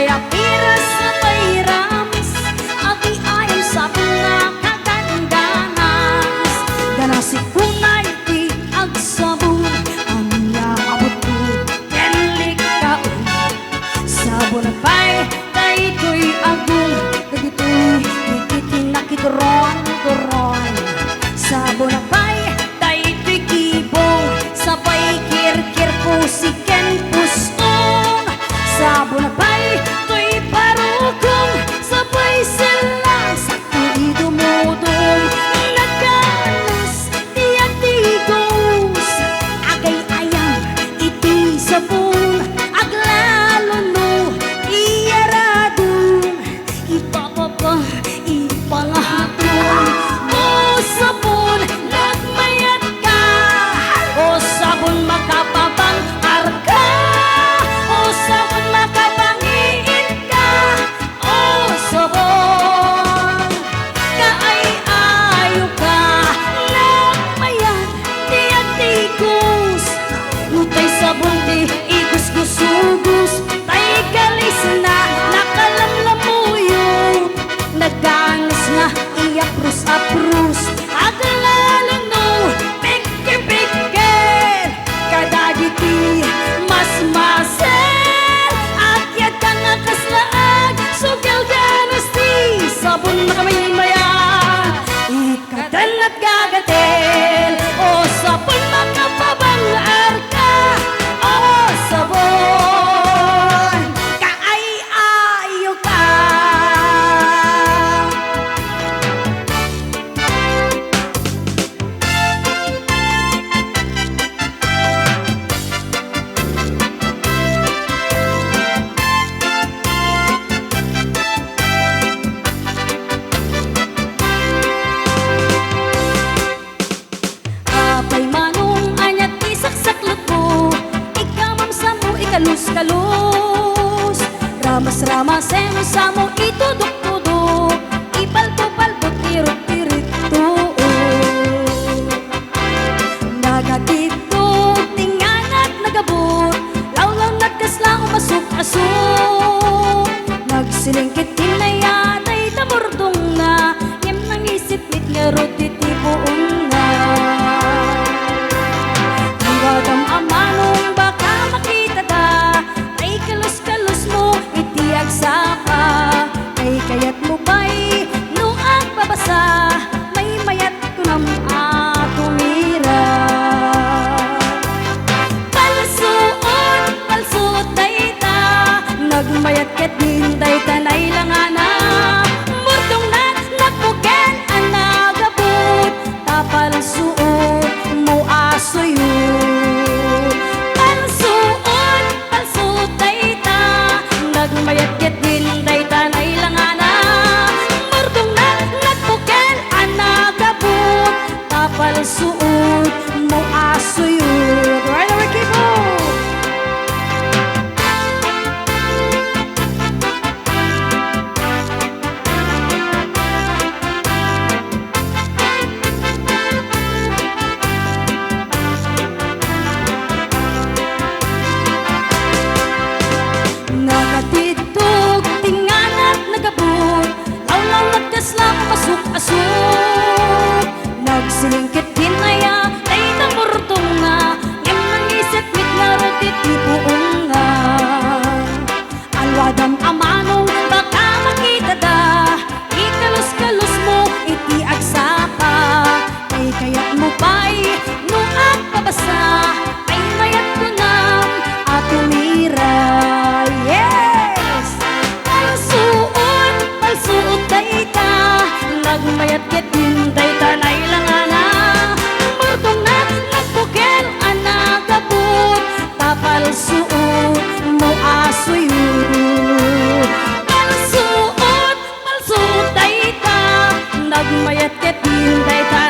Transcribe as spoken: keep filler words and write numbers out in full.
Ay, apiras a pay rames, adi ayam sabon a kaganganas. Ganasek kunay ti agsabon, ania a butbut ken likkaon. Sabon a pay, daytoy agong, dagitoy ti kinakidron-dron. Sabon a pay, daytoy kibong, sapay kirkir, pusi ken pusong. Sabon a pay, toy parukong, sapay sellang, sakto idumudong. Nagganas ti agtigos, agay-ayam iti sabon, aglalo no iyaradon. Ipapapa, ipalahaton. O sabon, nagmayatka. O sabon, makapabangarka. O sabon, makapangiitka. O sabon, kaay-ayoka. Nagmayat ti agtigos. Nupay sabon ti igusgusugos, tay kalisna nakalamlamuyot. Nagganas nga iyaprus-aprus, aglalo no pikki-pikki kadagiti masmasen. Agyatang a kasla agsugel, ganas ti sabon, makamaymaya. Ikadannat gagatel, o sabon, makapabangarka. O sabon, kaay-ayoka. Apay Manong, ania ti saksaklutmo? Ikamamsammo, ikalus-kalus. Ramas-ramasen, samo itudok-tudok. Ipalbo-palbo, tirut-tirittuo. Nagatittog ti nganat, nagabut, lawlawnat kasla umasuk-asuk. Nagsilingkit ti naya dayta murdongna, ngem nangisip met ngarud ti tipuonna. Ay, wadam a Manong, baka makitada, ay, kalus-kalusmo iti agsapa, ay, kayatmo pay no agbabasa, maymayat kunam a tumira. Palsuon, palsuot dayta, nagmayat ketdin dayta nailangana. Murdongna, nagbukel a nagabut, ta palsuotmo a suyot. Palsuon, palsuot dayta, nagmayat ketdin dayta nailangana. Murdongna, nagbukel a nagabut, ta palsuotmo a suyot. Right, our people! Nakatittog ti nganat, nagabut, lawlawnat kasla umasuk-asuk. Nagsilingkit ti naya dayta murdongna, ngem nangisip met ngarud ti tipuonna. Alwadam a Manong, baka makitada, ikalus-kalusmo iti agsapa. Ay, kayatmo pay no agbabasa, ay, mayat kunam a tumira. Yes! Palsuon, palsuot dayta, nagmayat ketdin dayta nailangana. Murdongna, nagbukel a nagabut, ta palsuotmo a suyot. Palsuot, palsuot dayta, nagmayat ketdin dayta